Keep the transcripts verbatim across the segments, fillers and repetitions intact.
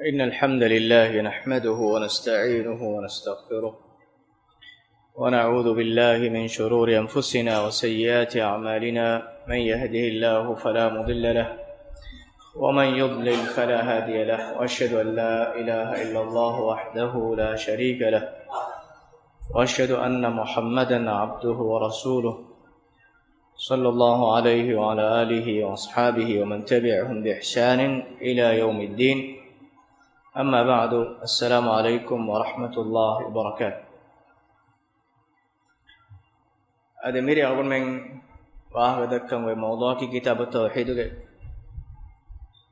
إن الحمد لله نحمده ونستعينه ونستغفره، ونعوذ بالله من شرور أنفسنا وسيئات أعمالنا. من يهده الله فلا مضل له، ومن يضلل فلا هادي له، وأشهد أن لا إله إلا الله وحده لا شريك له، وأشهد أن محمدا عبده ورسوله، صلى الله عليه وعلى آله وأصحابه ومن تبعهم بإحسان إلى يوم الدين. أما بعد، السلام عليكم ورحمة الله وبركاته. އަދި މިރޭ އަޅުގަނޑުމެން ވާހަކަ ދައްކަން އޮތް މައުޟޫޢަކީ ކިތާބު ތައުޙީދުގެ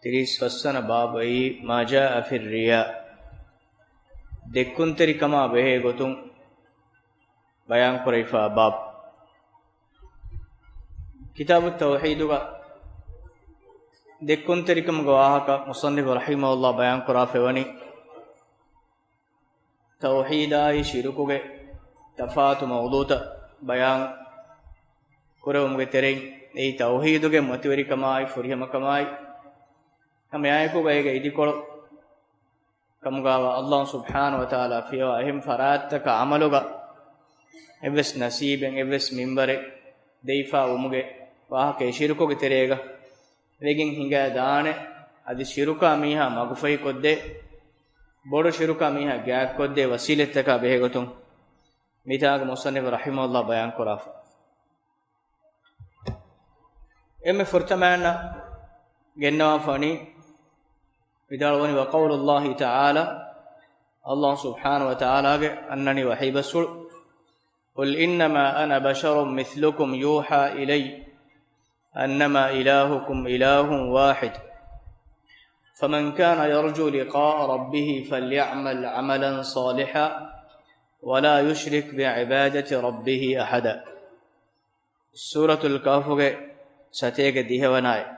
ތިރީސް ފަސްވަނަ ބާބު، އެއީ ما جاء في الرياء، ދެއްކުންތެރިކަމާ ބެހޭ ގޮތުން ބަޔާންކުރެވިފާ ބާބު. ކިތާބު ތައުޙީދުގަ ދެއްކުންތެރިކަމުގެ ވާހަކަ މުޞައްނިފު ރަޙިމަހުﷲ ބަޔާންކުރާފައިވަނީ، ތައުޙީދާއި ޝިރުކުގެ ތަފާތު މައުޟޫޢުތައް ބަޔާން ކުރެވުމުގެ ތެރެއިން، އެއީ ތައުޙީދުގެ މަތިވެރިކަމާއި ފުރިހަމަކަމާއި، ހަމައެއާއެކުގަ އޭގެ އިދިކޮޅު ކަމުގާވާ އައްލާހު ސުބްޙާނަހު ވަތަޢާލާ ފިޔަވާ އެހެން ފަރާތްތަކާ ޢަމަލުގަ އެއްވެސް ނަސީބެއް، އެއްވެސް މިންވަރެއް ދެވިފާ ވުމުގެ ވާހަކަ އެ ޝިރުކުގެ ތެރޭގަ ވެގެން ހިނގާ ދާނެ، އަދި ޝިރުކާ މީހާ މަގުފަހިކޮށްދޭ، ބޮޑު ޝިރުކާ މީހާ ގާތްކޮށްދޭ ވަސީލަތްތަކާ ބެހޭގޮތުން މިތާގަ މުޞައްނިފު ރަޙިމަހުﷲ ބަޔާންކުރާފަ. އެންމެ ފުރަތަމައިންނަށް ގެންނަވާފަވަނީ، ވިދާޅުވަނީ، وقول الله تعالى، އައްލާހު ސުބްޙާނަހު ވަތަޢާލާގެ އަންނަނި ވަޙީ ބަސްފުޅު، قل إنما أنا بشر مثلكم يوحى إلي أنما إلهكم إله واحد فمن كان يرجو لقاء ربه فليعمل عملا صالحا ولا يشرك بعبادة ربه أحدا. ސޫރަތުލް ކަހްފުގެ ސަތޭކަ ދިހަވަނަ އާޔަތް.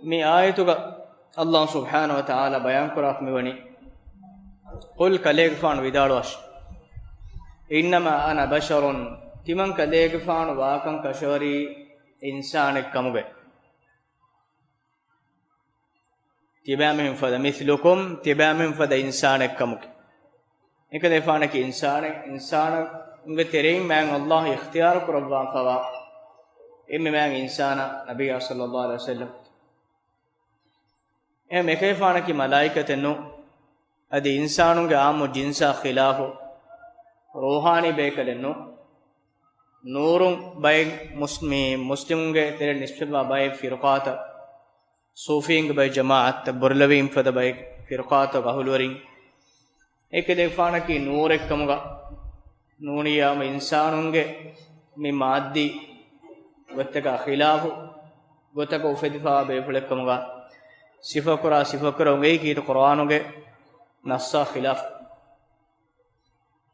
މި އާޔަތުގަ އައްލާހު ސުބްޙާނަހު ވަތަޢާލާ ބަޔާންކުރާފަ މިވަނީ، قل، ކަލޭގެފާނު ވިދާޅުވާށި، إنما أنا بشر، ތިމަން ކަލޭގެފާނު ވާކަން ކަށަވަރީ އިންސާނެއް ކަމުގައި. ތިބާމީހުން ފަދަ، މިސްލުކުމް، ތިބާމީހުން ފަދަ އިންސާނެއް ކަމުގައި. އެކަލޭގެފާނަކީ އިންސާނެއް، އިންސާނުންގެ ތެރެއިން މާތް އައްލާހު އިޚްތިޔާރު ކުރައްވާފަވާ އެންމެ މާތް އިންސާނާ ނަބިއްޔާ ޞައްލައްލާހު ޢަލައިހި ވަސައްލަމް. އެހެން އެކަލޭގެފާނަކީ މަލާއިކަތެއް ނޫން. އަދި އިންސާނުންގެ އާއްމު ޖިންސާ ޚިލާފު ރޫޙާނީ ބޭކަލެއް ނޫން. ނޫރު ބައެއް މުސް-، މި މުސްލިމުންގެ ތެރެއަށް ނިސްބަތްވާ ބައެއް ފިރުޤާތައް، ޞޫފީންގެ ބައެއް ޖަމާޢަތްތައް، ބޮރިލަވީން ފަދަ ބައެއް ފިރުޤާތަކުގެ އަހުލުވެރިން، އެކަލޭގެފާނަކީ ނޫރެއްކަމުގަ ނޫނިއްޔާމު އިންސާނުންގެ މި މާއްދީ ގޮތްތަކާ ޚިލާފު ގޮތަކަށް އުފެދިފަވާ ބޭފުޅެއްކަމުގަ ސިފަކުރާ، ސިފަކުރަން އެއީ ކީރިތި ޤުރުއާނުގެ ނައްޞާ ޚިލާފު.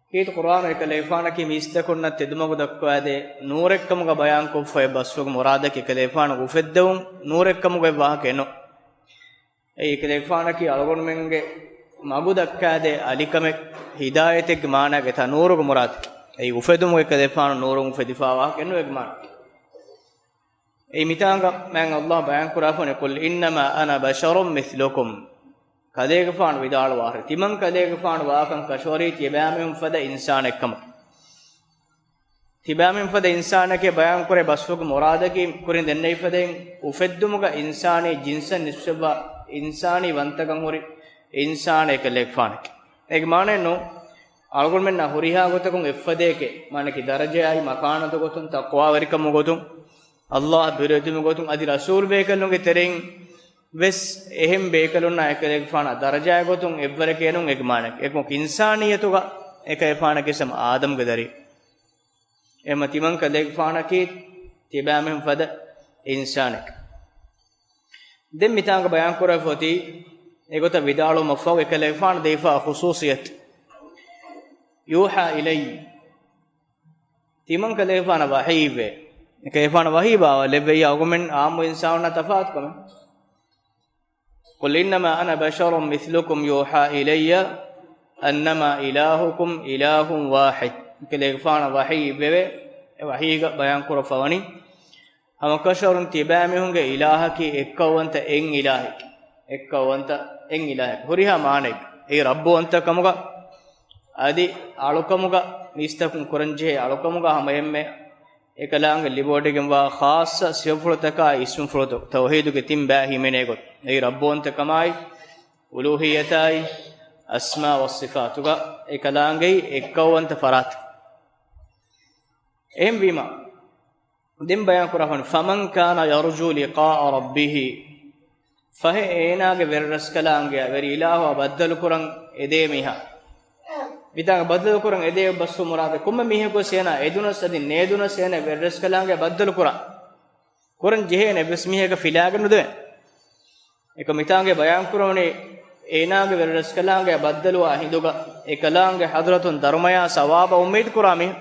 ކީރިތި ޤުރުއާނު އެކަލޭގެފާނަކީ މީސްތަކުންނަށް ތެދުމަގު ދައްކަވާދޭ ނޫރެއްކަމުގަ ބަޔާންކޮށްފައި ބަސްފުޅުގެ މުރާދަކީ އެކަލޭގެފާނުގެ އުފެއްދެވުން ނޫރެއްކަމުގައި ވާހަކައެއް ނޫން. އެއީ އެކަލޭގެފާނަކީ އަޅުގަނޑުމެންގެ މަގު ދައްކާދޭ އަލިކަމެއް، ހިދާޔަތެއްގެ މާނާގައި ތާ ނޫރުގެ މުރާދަކީ. އެއީ އުފެދުމުގައި އެކަލޭގެފާނު ނޫރުން އުފެދިފަވާ ވާހަކައެއް ނޫން އޭގެ މާނަ. އެއީ މިތާނގަ މާތް އައްލާހު ބަޔާންކުރާފަވަނީ، قل إنما أنا بشر مثلكم. ކަލޭގެފާނު ވިދާޅުވާށޭ، ތިމަން ކަލޭގެފާނު ވާކަން ކަށަވަރީ ތިޔަބައިމީހުން ފަދަ އިންސާނެއްކަމަށް. ތިބާމީހުން ފަދަ އިންސާނެކޭ ބަޔާންކުރޭ ބަސްފުޅުގެ މުރާދަކީ ކުރިން ދެންނެވި ފަދައިން އުފެއްދުމުގަ އިންސާނީ ޖިންސަށް ނިސްބަތްވާ އިންސާނީ ވަންތަކަން ހުރި އިންސާނެއް ކަލޭގެފާނަކީ. އޭގެ މާނައެއް ނޫން އަޅުގަނޑުމެންނާ ހުރިހާ ގޮތަކުން އެއްފަދައެކޭ، މާނައަކީ ދަރަޖަޔާއި މަކާނަތު ގޮތުން، ތަޤްވާވެރިކަމުގެ ގޮތުން، އައްލާހަށް ބިރުވެތިވުމުގެ ގޮތުން، އަދި ރަސޫލު ބޭކަލުންގެ ތެރެއިން ވެސް އެހެން ބޭކަލުންނާ އެކަލޭގެފާނާ ދަރަޖައެއް ގޮތުން އެއްވަރެކޭ ނޫން އޭގެ މާނައަކީ. އެކަމަކު އިންސާނިއްޔަތުގަ އެކަލޭގެފާނަކީ ސަމް އާދަމްގެ ދަރި. އެމަ ތިމަން ކަލޭގެފާނަކީ ތިބާމީހުން ފަދަ އިންސާނެކޭ. ދެން މިތާނގަ ބަޔާންކުރެވިފައޮތީ، އެގޮތަށް ވިދާޅުވުމަށްފަހު އެކަލޭގެފާނު ދެވިފާ ޚުޞޫޞިއްޔަތު، يوحى إلي. ތިމަން ކަލޭގެފާނަށް ވަޙީ އިއްވޭ. އެކަލޭގެފާނަށް ވަޙީ ބާވާލެއްވިއްޔާ އަޅުގަނޑުމެން އާއްމު އިންސާނުންނާ ތަފާތުކަމެއް. قل إنما أنا بشر مثلكم يوحى إلي أنما إلهكم إله واحد. އެކަލޭގެފާނަށް ވަޙީ އިއްވެވޭ. އެ ވަޙީގަ ބަޔާންކުރައްވަވަނީ، ހަމަކަށަވަރުން ތިބާމީހުންގެ އިލާހަކީ އެއްކައުވަންތަ އެއް އިލާހެކޭ. އެއްކައުވަންތަ އެއް އިލާހެއް. ހުރިހާ މާނައެއް. އެއީ ރައްބުވަންތަކަމުގަ، އަދި އަޅުކަމުގަ، މީސްތަކުން ކުރަންޖެހޭ އަޅުކަމުގަ ހަމައެންމެ އެކަލާނގެ ލިބިވޮޑިގެންވާ ޚާއްޞަ ސިފަފުޅުތަކާއި އިސްމުފުޅުތައް، ތައުޙީދުގެ ތިން ބައި ހިމެނޭ ގޮތް. އެއީ ރައްބުވަންތަކަމާއި، އުލޫހިއްޔަތާއި، އަސްމާ ވައްޞިފާތުގަ އެކަލާނގެއީ އެއްކައުވަންތަ ފަރާތެއް. އެހެންވީމަ، ދެން ބަޔާން ކުރާފަން، فَمَنْ كَانَ يَرْجُو لِقَاءَ رَبِّهِ، ފަހެ އޭނާގެ ވެރިރަސްކަލާނގެއާ ވެރި އިލާހުއާ ބައްދަލުކުރަން އެދޭ މީހާ. މިތާނގަ ބައްދަލުކުރަން އެދޭ ބަސްފުޅު މުރާދެއް ކޮންމެ މީހަކުވެސް އޭނާ އެދުނަސް އަދި ނޭދުނަސް އޭނާ ވެރިރަސްކަލާނގެއާ ބައްދަލުކުރާ. ކުރަން ޖެހޭނެ އެއްވެސް މީހަކަށް ފިލާގެ ނުދެވޭ. އެކަމަ މިތާނގެ ބަޔާން ކުރެވުނީ އޭނާގެ ވެރިރަސްކަލާނގެއާ ބައްދަލުވާ ހިނދުގަ އެކަލާނގެ ޙަޟްރަތުން ދަރުމަޔާ ސަވާބަށް އުއްމީދު ކުރާ މީހާ.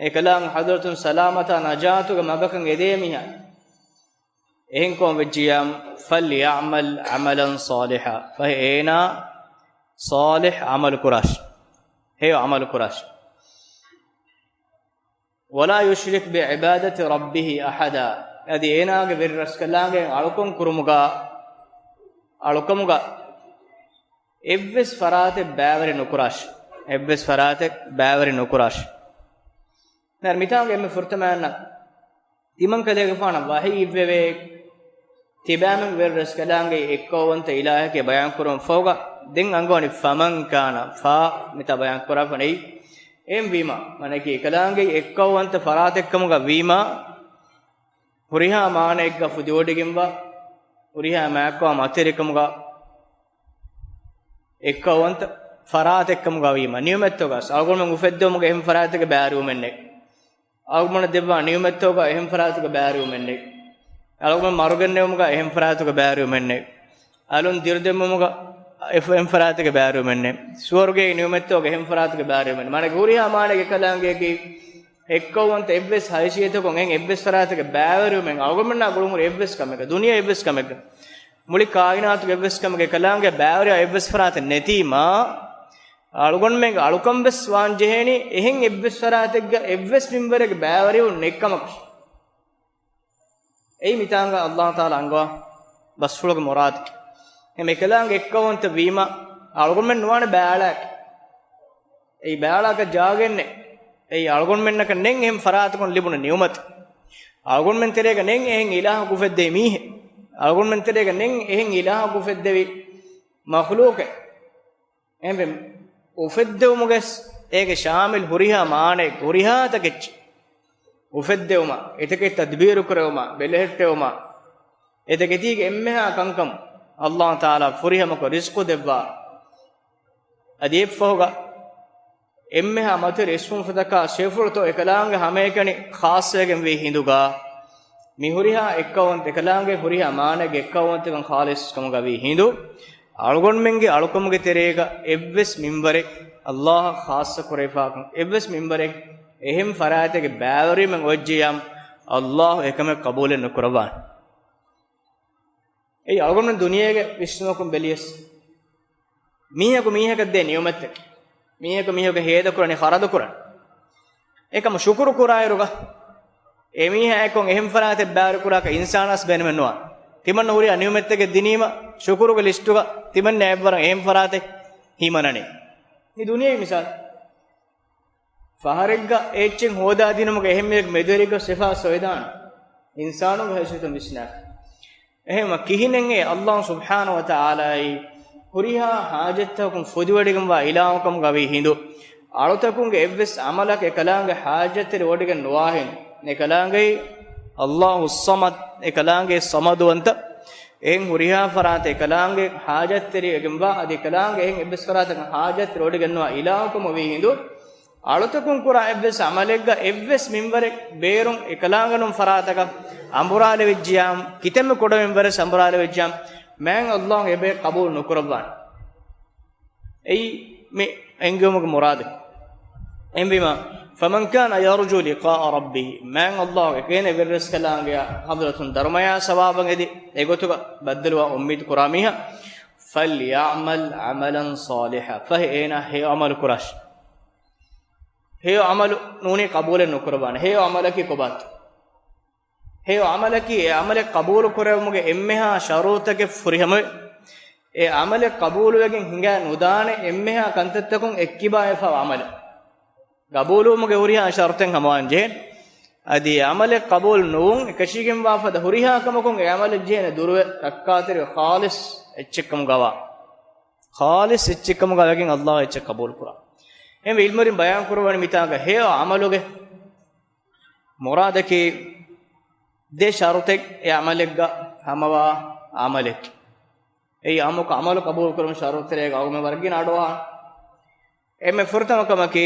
އެކަލާނގެ ޙަޟްރަތުން ސަލާމަތާ ނަޖާތުގެ މަގަކަށް އެދޭ މީހާ. އެހެން ކަމުން ވެއްޖިއްޔާމު، فَلْيَعْمَلْ عَمَلًا صَالِحًا، ފަހެ އޭނާ ޞާލިޙް ޢަމަލު ކުރާށި. ހެޔޮ ޢަމަލު ކުރާށި. وَلَا يُشْرِكْ بِعِبَادَةِ رَبِّهِ أَحَدًا، އަދި އޭނާގެ ވެރިރަސްކަލާނގެ އަޅުކަން ކުރުމުގަ، އަޅުކަމުގަ އެއްވެސް ފަރާތެއް ބައިވެރި ނުކުރާށި. އެއްވެސް ފަރާތެއް ބައިވެރި ނުކުރާށި. ނަރ މިތާނގެ އެންމެ ފުރަތަމައަންނަށް ތިމަން ކަލޭގެފާނަށް ވަޙީ އިއްވެވޭ، ތިބާމެން ވެރިރަސްކަލާނގެ އެއީ އެއްކައުވަންތަ އިލާހެކޭ ބަޔާން ކުރުމަށް ފަހުގަ، ދެން އަންގަވަނީ ފަމަން ކާނަ، ފާ މިތާ ބަޔާން ކުރާފަނައީ. އެހެންވީމަ، މާނައަކީ އެކަލާނގެ އެއީ އެއްކައުވަންތަ ފަރާތެއްކަމުގަ ވީމަ، ހުރިހާ މާނައެއްގަ ފުދިވޮޑިގެންވާ، ހުރިހާ މާތްކޮޅާ މަތިވެރިކަމުގަ އެއްކައުވަންތަ ފަރާތެއްކަމުގަ ވީމަ، ނިޢުމަތްތަކުގަ އަޅުގަނޑުމެން އުފެއްދެވުމުގަ އެހެން ފަރާތެއްގަ ބައިވެރިވުމެއް ނެތް. އަޅުގަނޑުމެންނަށް ދެއްވާ ނިޢުމަތްތަކުގަ އެހެން ފަރާތެއްގަ ބައިވެރިވުމެއް ނެތް. އަޅުގަނޑުމެން މަރުގެންނެވުމުގަ އެހެން ފަރާތެއްގަ ބައިވެރިވުމެއް ނެތް. އަލުން ދިރުދެއްވުމުގަ އެ-، އެހެން ފަރާތެއްގަ ބައިވެރިވުމެއް ނެތް. ސުވަރުގޭގެ ނިޢުމަތްތަކުގަ އެހެން ފަރާތެއްގަ ބައިވެރިވުމެއް ނެތް. މާނައަކީ ހުރިހާ މާނައެއްގެ އެކަލާނގެއަކީ އެއްކައުވަންތަ އެއްވެސް ހައިސިއްޔަތަކުން އެހެން އެއްވެސް ފަރާތެއްގަ ބައިވެރިވުމެއް އަޅުގަނޑުމެންނާ ގުޅުންހުރި އެއްވެސް ކަމެއްގަ، ދުނިޔެ އެއްވެސް ކަމެއްގަ، މުޅި ކާއިނާތުގެ އެއްވެސް ކަމެއްގަ އެކަލާނގެ ބައިވެރިވާ އެއްވެސް ފަރާތެއް ނެތީމާ، އަޅުގަނޑުމެންގެ އަޅުކަން ވެސް ވާން ޖެހޭނީ އެހެން އެއްވެސް ފަރާތެއްގަ އެއްވެސް މިންވަރެއްގަ ބައިވެރިވުން ނެތްކަމަކަށް. އެއީ މިތާނގަ އައްލާހު ތަޢާލާ އަންގަވާ ބަސްފުޅުގެ މުރާދަކީ. އެ އެކަލާނގެ އެއީ އެއްކައުވަންތަ ވީމަ، އަޅުގަނޑުމެން ނުވާނެ ބައިވެރިވާނެ. އެއީ ބައިވެރިވާކަށް ޖާގައެއް ނެތް. އެއީ އަޅުގަނޑުމެންނަކަށް ނެތް އެހެން ފަރާތަކުން ލިބުނު ނިޢުމަތެއް. އަޅުގަނޑުމެން ތެރޭގަ ނެތް އެހެން އިލާހަކު އުފެއްދެވި މީހެއް. އަޅުގަނޑުމެން ތެރޭގަ ނެތް އެހެން އިލާހަކު އުފެއްދެވި މަޚްލޫޤެއް. އެހެންވެ، އުފެއްދެވުމުގެ އޭގެ ޝާމިލް ހުރިހާ މާނައެއް، ހުރިހާ ތަކެއްޗެއް އުފެއްދެވުމަށް، އެތަކެއް ތަދްބީރު ކުރެވުމަށް، ބެލެހެއްޓެވުމަށް، އެތަކެތީގެ އެންމެހާ ކަންކަމުން އައްލާހު ތަޢާލާ ފުރިހަމަކޮށް ރިޒްޤު ދެއްވާ. އަދި އެއްފަހުގަ އެންމެހާ މަތިވެރި އިސްމުފުޅުތަކާ ސިފަފުޅުތައް އެކަލާނގެ ހަމައެކަނި ޚާއްޞަވެގެންވީ ހިނދުގަ، މި ހުރިހާ އެއްކައުވަންތަ އެކަލާނގެ ހުރިހާ މާނައެއްގެ އެއްކައުވަންތަކަން ޚާލިޞްކަމުގަ ވީ ހިނދު، އަޅުގަނޑުމެންގެ އަޅުކަމުގެ ތެރޭގަ އެއްވެސް މިންވަރެއް އައްލާހަށް ޚާއްޞަ ކުރެވިފާކަން، އެއްވެސް މިންވަރެއް އެހެން ފަރާތެއްގެ ބައިވެރިވުމެއް އޮތްޖިއްޔާމު، އައްލާހު އެކަމެއް ޤަބޫލެއް ނުކުރައްވާނެ. އެއީ އަޅުގަނޑު ދުނިޔޭގެ ވިސްނުމަކުން ބެލިޔަސް، މީހަކު މީހަކަށް ދޭ ނިޢުމަތެއް، މީހަކު މީހަކަށް ހޭދަކުރަނީ، ޚަރަދުކުރަނީ. އެކަމަށް ޝުކުރު ކުރާއިރުގަ، އެ މީހާ އެކޮން އެހެން ފަރާތެއް ބައިވެރިކުރާކަށް އިންސާނާސް ބޭނުމެއް ނުވާ. ތިމަންނަ ހުރިހާ ނިޢުމަތެއްގެ ދިނީމަ، ޝުކުރުގެ ލިސްޓުގަ ތިމަންނަ އެއްވަރަށް އެހެން ފަރާތެއް ހިމަނަނީ. މި ދުނިޔެ މިސާލު. ފަހަރެއްގަ އެއްޗެއް ހޯދާދިނުމުގެ އެހެންމެ މެދުވެރިއެއްގަ ސިފަ ސޮއިދާން އިންސާނުގެ ހައިސިއްޔަތުން ވިސްނާ. އެހެންވީމަ ކިހިނެއް އެ އައްލާހު ސުބްޙާނަހު ވަތަޢާލާއީ ހުރިހާ ޙާޖަތްތަކުން ފުދިވޮޑިގެންވާ އިލާހުކަމުގަ ވީ ހިނދު، އަޅުތަކުންގެ އެއްވެސް ޢަމަލަކަށް އެކަލާނގެ ޙާޖަތްތެރިވޮޑިގެން ނުވާހެން، އެކަލާނގެއީ އައްލާހު ޞަމަދު، އެކަލާނގެ ޞަމަދުވަންތަ، އެހެން ހުރިހާ ފަރާތެއް އެކަލާނގެ ޙާޖަތްތެރިވެގެންވާ، އަދި އެކަލާނގެ އެހެން އެއްވެސް ފަރާތަކަށް ޙާޖަތްތެރިވޮޑިގެންނުވާ އިލާހުކަމުގަ ވީ ހިނދު، އަޅުތަކުން ކުރާ އެއްވެސް ޢަމަލެއްގަ އެއްވެސް މިންވަރެއް ބޭރުން އެކަލާނގެ ނޫން ފަރާތަކަށް އަނބުރާލެވިއްޖިއްޔާމު، ކިތަންމެ ކުޑަ މިންވަރެއް އަނބުރާލެވިއްޖިއްޔާމު، މާތް އައްލާހު އެބައެއް ޤަބޫލު ނުކުރައްވާނެ. އެއީ މި އެންގެވުމުގެ މުރާދެއް. އެހެންވީމަ، فَمَنْ كَانَ يَرْجُو لِقَاءَ رَبِّهِ، މާތް އައްލާހު އެކަލާނގެ ވެރިރަސްކަލާނގެއާ ޙަޟްރަތުން ދަރުމަޔާ ސަވާބަށް އެދި، އެގޮތުގަ ބައްދަލުވާ އުއްމީދު ކުރާ މީހާ، فَلْيَعْمَلْ عَمَلًا صَالِحًا، ފަހެ އޭނާ ހެޔޮ ޢަމަލު ކުރާށި. ހެޔޮ ޢަމަލު ނޫނީ ޤަބޫލެއް ނުކުރައްވާނެ. ހެޔޮ ޢަމަލަކީ ކޮބާތޯ؟ ހެޔޮ ޢަމަލަކީ އެ ޢަމަލެއް ޤަބޫލު ކުރެވުމުގެ އެންމެހާ ޝަރުޠެކެއް ފުރިހަމަވެ، އެ ޢަމަލެއް ޤަބޫލުވެގެން ހިނގާ ނުދާނެ އެންމެހާ ކަންތައްތަކުން އެއްކިބާ އެފާ ޢަމަލެއް. ޤަބޫލުވުމުގެ ހުރިހާ ޝަރުޠެއް ހަމަވާން ޖެހޭނެ. އަދި އެ ޢަމަލެއް ޤަބޫލު ނުވުން އެކަށީގެންވާ ފަދަ ހުރިހާ ކަމަކުން އެ ޢަމަލެއް ޖެހޭނެ ދުރުވެ ރައްކާތެރިވެ ޚާލިޞް އެއްޗެއްކަމުގަވާ. ޚާލިޞް އެއްޗެއްކަމުގަ ވެގެން އައްލާހު އެއްޗެއް ޤަބޫލު ކުރާ. އެހެންވެ ޢިލްމުވެރިން ބަޔާން ކުރައްވަނީ މިތާގަ ހެޔޮ ޢަމަލުގެ މުރާދަކީ ދެ ޝަރުޠެއް އެ ޢަމަލެއްގަ ހަމަވާ ޢަމަލެއް. އެއީ އާއްމުކޮށް ޢަމަލު ޤަބޫލު ކުރުމު ޝަރުޠުތެރޭގަ އަޅުގަނޑު ވަރަށް ގިނަ އަޑުއަހާ. އެންމެ ފުރަތަމަ ކަމަކީ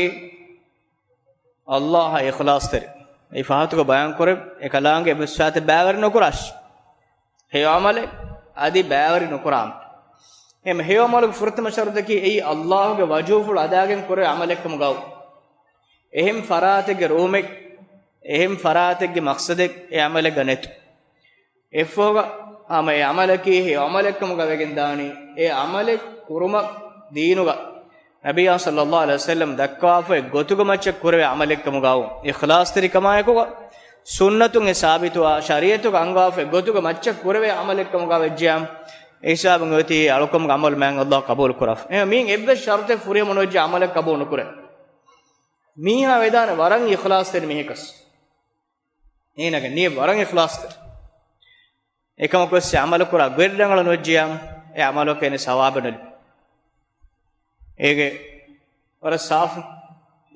އައްލާހަށް އިޚްލާޞްތެރި. އެ ފަހަތުގަ ބަޔާން ކުރެ އެ ކަލާނގެ އެއްވެސް ފައިތެއް ބައިވެރި ނުކުރާށި. ހެޔޮ ޢަމަލެއް އަދި ބައިވެރި ނުކުރާމެ. އެހެން ހެޔޮ ޢަމަލުގެ ފުރަތަމަ ޝަރުޠަކީ އެއީ އައްލާހުގެ ވަޖުހުފުޅު އަދާގެން ކުރެވޭ ޢަމަލެއްކަމުގައު. އެހެން ފަރާތެއްގެ ރުހުމެއް، އެހެން ފަރާތެއްގެ މަޤްޞަދެއް އެ ޢަމަލެއްގަ ނެތު. އެއަށްފަހުގަ ހަމަ އެ ޢަމަލަކީ ހެޔޮ ޢަމަލެއްކަމުގަ ވެގެން ދާނީ. އެ ޢަމަލެއް ކުރުމަށް ދީނުގަ ނަބިއްޔާ ޞައްލައްލާހު ޢަލައިހި ވަސައްލަމް ދައްކާފައި ގޮތުގަ މައްޗަށް ކުރެވޭ ޢަމަލެއްކަމުގައު، އިޚްލާޞްތެރިކަމާއެކުގަ ސުންނަތުން އެ ސާބިތުވާ، ޝަރީޢަތުގަ އަންގާފައި ގޮތުގަ މައްޗަށް ކުރެވޭ ޢަމަލެއްކަމުގަ ވެއްޖެޔާ، އެ ހިސާބުން އޮތީ އަޅުކަމުގެ ޢަމަލު މާތް އައްލާހު ޤަބޫލު ކުރާފަ. އެ މީން އެއްވެސް ޝަރުޠެއް ފުރިހަމަ ނުވެއްޖެ ޢަމަލެއް ޤަބޫލު ނުކުރޭ. މީހާ ވެދާނެ ވަރަށް އިޚްލާޞްތެރި މީހަކަސް. އޭނާގެ ނިޔަތް ވަރަށް އިޚްލާޞްތެރި. އެކަމަކުވެސް އެ ޢަމަލު ކުރާ ގޮތް ރަނގަޅު ނުވެއްޖިޔާ، އެ ޢަމަލުގެ އޭނަ ސަވާބެއް ނުލިބޭ. އޭގެ ވަރަށް ސާފު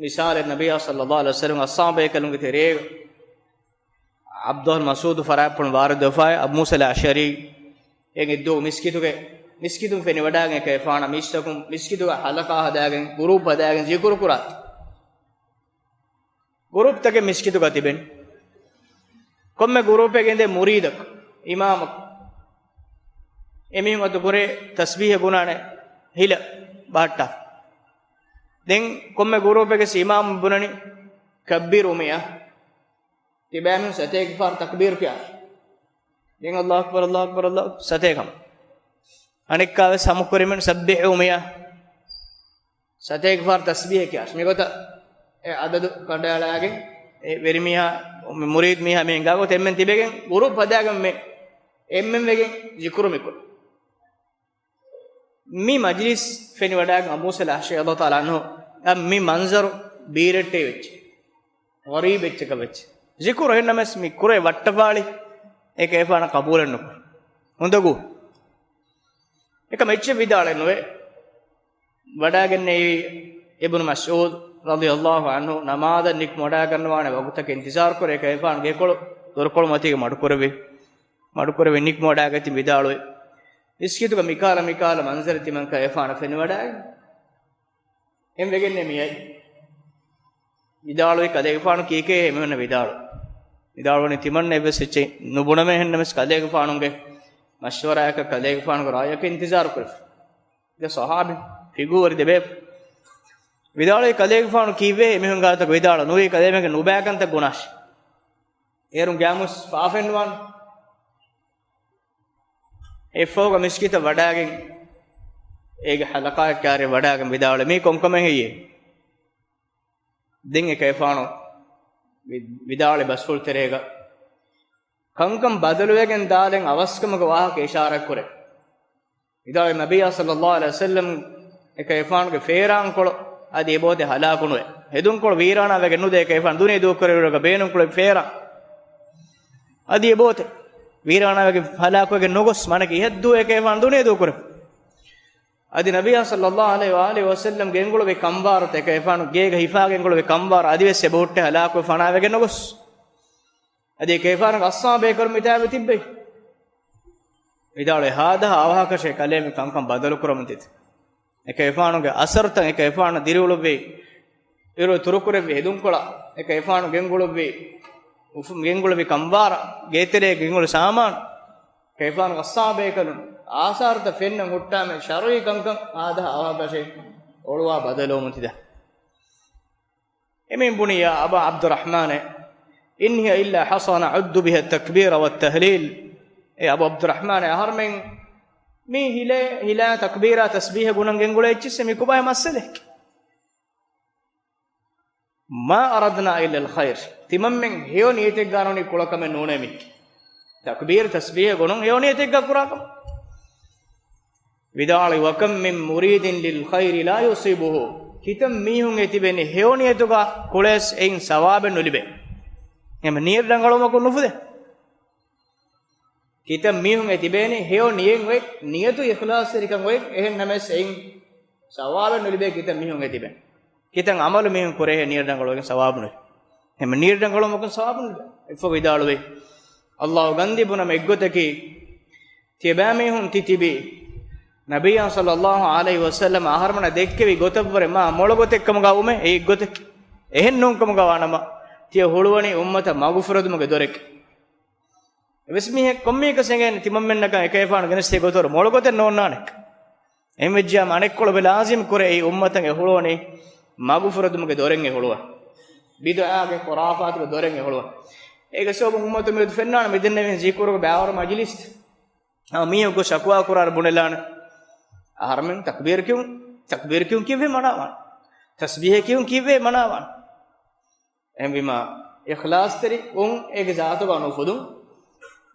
މިސާލެއް، ނަބިއްޔާ ޞައްލައްލާހު ޢަލައިހި ވަސައްލަމް އަޞްޙާބު ބޭކަލުންގެ ތެރޭގަ ޢަބްދުﷲ ބިން މަސްޢޫދު ފަރާތްޕުޅުން ވާރިދުވެފައި، އަބޫ މޫސާ އަލް އަޝްޢަރީ އެނގިއްދޫ މިސްކިތުގެ، މިސްކިތުން ފެނިވަޑައިގެން އެކަލޭގެފާނަށް މީސްތަކުން މިސްކިތުގަ ޙަލަޤާ ހަދާގެން، ގުރޫޕް ހަދާގެން ޒިކުރު ކުރާތީ. ގުރޫޕްތަކެއް މިސްކިތުގަ ތިބެން. ކޮންމެ ގުރޫޕެއްގެ އިނދެ މުރީދަކު، އިމާމަކު. އެމީހުން އަތު ކުރޭ ތަސްބީޙަ ގުނާނެ ހިލަ ބަހައްޓާ. ދެން ކޮންމެ ގުރޫޕެއްގެ އިމާމު ބުނަނީ ކައްބިރު މިއާ. ތިބާމީހުން ސަތޭކަ ފަހަރު ތަކްބީރު ކިޔާ. ދެން އައްލާހު އަކްބަރު، އައްލާހު އަކްބަރު، އައްލާހު ސަތޭކަ. އަނެއްކާވެސް ހަމަކުރިމެން ސައްބިޙޫ މިއާ. ސަތޭކަ ފަހަރު ތަސްބީޙަ ކިޔާށި. މިގޮތަށް އެ އަދަދު ކަނޑައަޅާގެން އެ ވެރިމީހާ، މުރީދު މީހާ މި ހިނގާގޮތަށް އެންމެން ތިބެގެން ގުރޫޕް ހަދާގެން މެ އެންމެން ވެގެން ޒިކުރު މިކުރު. މި މަޖިލިސް ފެނިވަޑައިގެން އަބޫ މޫސާ އަލް އަޝްޢަރީ ރަޟިޔައްލާހު ތަޢާލާ ޢަންހު އަށް މި މަންޒަރު ބީރެއްޓެއް ވެއްޖެ. ޣަރީބް އެއްޗަކަށް ވެއްޖެ. ޒިކުރު އެހެންނަމަވެސް މި ކުރޭ ވައްޓަފާޅި އެކަލޭގެފާނަށް ޤަބޫލެއް ނުކުރޭ. އުނދަގޫ. އެކަމަށް އެއްޗެއް ވިދާޅެއް ނުވޭ. ވަޑައިގެންނެވި އިބްނު މަސްޢޫދު ރަޟިޔައްލާހު ޢަންހު ނަމާދަށް ނިކުމެ ވަޑައިގަންނަވާނެ ވަގުތަކަށް އިންތިޒާރު ކުރޭ އެކަލޭގެފާނުގެ ކޮޅު ދޮރުކޮޅު މަތީގަ މަޑުކުރެވި. މަޑުކުރެވި ނިކުމެ ވަޑައިގަތި ވިދާޅުވި. މިސްކިތުގަ މިކާލަ މިކާލަ މަންޒަރެއް ތިމަން ކަލޭގެފާނަށް ފެނިވަޑައިގެން. އެން ވެގެންނޭ މިއައީ. ވިދާޅުވި ކަލޭގެފާނު ކީކޭ އެމީހުންނަށް ވިދާޅު. ވިދާޅުވަނީ ތިމަންނަ އެއްވެސް އެއްޗެއް ނުބުނަމޭ އެހެންނަމަވެސް ކަލޭގެފާނުގެ މަޝްވަރާއަކަށް ކަލޭގެފާނުގެ ރާއްޔަކަށް އިންތިޒާރު ކުރެފަ. ދެ ޞަޙާބީން ފިޤުހުވެރި ދެބޭފަ. ވިދާޅުވި ކަލޭގެފާނު ކީއްވެ އެމީހުން ގާތަކަށް ވިދާޅު ނުވީ ކަލޭމެންގެ ނުބައިކަންތައް ގުނާށި. އޭރުން ގާމުސް ފާފެންވާން. އެއަށްފަހުގަ މިސްކިތަށް ވަޑައިގެން، އޭގެ ޙަލަޤާއެއް ކާރި ވަޑައިގެން ވިދާޅުވި މީ ކޮންކަމެއް ހެއްޔޭ؟ ދެން އެކަލޭގެފާނު ވި-، ވިދާޅުވި ބަސްފުޅު ތެރޭގަ ކަންކަން ބަދަލުވެގެން ދާލެން އަވަސްކަމުގެ ވާހަކަ އިޝާރާތް ކުރޭ. ވިދާޅުވި ނަބިއްޔާ ޞައްލައްލާހު ޢަލައިހި ވަސައްލަމް އެކަލޭގެފާނުގެ ފޭރާންކޮޅު އަދި އެބޯތެ ހަލާކުނުވެ. ހެދުންކޮޅު ވީރާނާވެގެން ނުދޭ އެކަލޭގެފާނު ދުނިޔެ ދޫކުރެއްވިއިރުގަ ބޭނުންކޮޅު ފޭރާން. އަދި އެބޯތެ ވީރާނާވެގެން ހަލާކުވެގެން ނުގޮސް މަނަކީ ހެއްދޫ އެކަލޭގެފާނު ދުނިޔެ ދޫކުރެއްވި. އަދި ނަބިއްޔާ ޞައްލައްލާހު ޢަލައިހި ވައާލިހި ވަސައްލަމް ގެންގުޅުވި ކަންވާރުތައް އެކަލޭގެފާނު ގޭގަ ހިފާ ގެންގުޅުވި ކަންވާރު އަދިވެސް އެބަހުއްޓެ ހަލާކުވެ ފަނާވެގެން ނުގޮސް. އަދި އެކަލޭގެފާނުގެ އަޞްޙާބު ބޭކަލުން މިތާގަ ތިއްބެވި. ވިދާޅުވި ހާދަހާ އަވަހަކަށޭ ކަލޭ މި ކަންކަން ބަދަލުކުރަމުން ދިޔަ. އެކަލޭގެފާނުގެ އަސަރުތައް އެކަލޭގެފާނު ދިރިއުޅުއްވި އިރު ތުރުކުރެއްވި ހެދުންކޮޅަށް އެކަލޭގެފާނު ގެންގުޅުއްވި، އުފު-، ގެންގުޅުއްވި ކަންވާރަށް، ގޭތެރޭ ގެންގުޅު ސާމާނު، އެކަލޭގެފާނުގެ އަޞްޙާބު ބޭކަލުން އާސާރުތައް ފެންނަން ހުއްޓާމެ ޝަރުޢީ ކަންކަން ހާދަހާ އަވަހަކަށޭ އޮޅުވާ ބަދަލުވަމުން ދިޔަ. އެމީހުން ބުނި، ޔާ އަބާ ޢަބްދުއްރަޙްމާނޭ، إن هي إلا حصى نعد بها التكبير والتهليل. އޭ އަބޫ ޢަބްދުއްރަޙްމާނޭ، އަހަރުމެން މީ ހިލޭ، ހިލާ ތަކްބީރާ ތަސްބީޙަ ގުނަން ގެންގުޅޭ އެއްޗިއްސެއް، މީ ކޮބާ މައްސަލައެއް؟ ما أردنا إلا الخير. ތިމަންމެން ހެޔޮ ނިޔަތެއްގަ ނޫނީ ކުޅަކަމެއް ނޫނޭ މި. ތަކްބީރު ތަސްބީހެއް ގޮނުން ހެޔޮ ނިޔަތެއްގަ ކުރާކަމެއް. ވިދާޅުވި، وكم من مريد للخير لا يصيبه. ކިތައް މީހުން އެ ތިބެނީ ހެޔޮ ނިޔަތުގަ ކުޅޭސް އެއިން ސަވާބެއް ނުލިބޭ. އެހެން ނިޔަތް ރަނގަޅުވުމަކުން ނުފުދޭ. ކިތައް މީހުން އެ ތިބޭނީ ހެޔޮ ނިޔަތް އޮތް، ނިޔަތު އިޚްލާޞްތެރިކަން އޮތް، އެހެން ނަމަވެސް އެއިން ސަވާބެއް ނުލިބޭ ކިތައް މީހުން އެ ތިބެން. ކިތައް އަމަލު މީހުން ކުރޭ ހެޔޮ ނިޔަތް ރަނގަޅުވެގެން ސަވާބު ނުލިބޭ. އެހެން ނިޔަތް ރަނގަޅުވުމަކުން ސަވާބު ނުލިބޭ. އެއަށްފަހު ވިދާޅުވި، އައްލާހު ގަންދީ ބުނަމޭ އެއްގޮތަކީ، ތިޔަބައިމީހުން ތި ތިބީ، ނަބިއްޔާ ޞައްލައްލާހު ޢަލައިހި ވަސައްލަމަ އަހަރުމެންނާ ދެއްކެވި ގޮތަށްވުރެ މާ މޮޅު ގޮތެއްކަމުގަ ވުމޭ އެއީ އެއްގޮތަކީ. އެހެން ނޫންކަމުގަ ވާނަމަ، ތިޔަ ހުޅުވަނީ އުއްމަތަށް މަގުފުރެދުމުގެ ދޮރެކޭ. އެވެސް މީހެއް ކޮންމީކަސް އެނގޭނެ ތިމަންމެންނަކަށް އެކަލޭގެފާނު ގެނެސްދިޔަ ގޮތަށް މޮޅު ގޮތެއް ނޯންނާނެ. އެހެންވެއްޖިއްޔާ އަނެއްކޮޅު އެބަ ލާޒިމް ކުރޭ އެއީ އުއްމަތަށް އެ ހުޅުވަނީ މަގުފުރެދުމުގެ ދޮރެއް އެ ހުޅުވަނީ. ބިދުޢާގެ ޚުރާފާތުގެ ދޮރެއް އެ ހުޅުވަނީ. އޭގެ ސަބަބުން އުއްމަތުން މިއަދު ފެންނާނެ މިދެންނެވި ޒިކުރުގެ ބައިވަރު މަޖިލިސް. ހަމަ މީހަކު ޝަކުވާ ކުރާއިރު ބުނެލާނެ. އަހަރުމެން ތަކްބީރު ކިޔުން، ތަކްބީރު ކިޔުން ކީއްވެ މަނާވާނެ؟ ތަސްބީހެއް ކިޔުން ކީއްވެ މަނާވާނެ؟ އެހެންވީމާ، އިޚްލާޞްތެރިވުން އޭގެ ޒާތުގަ ނުފުދުން،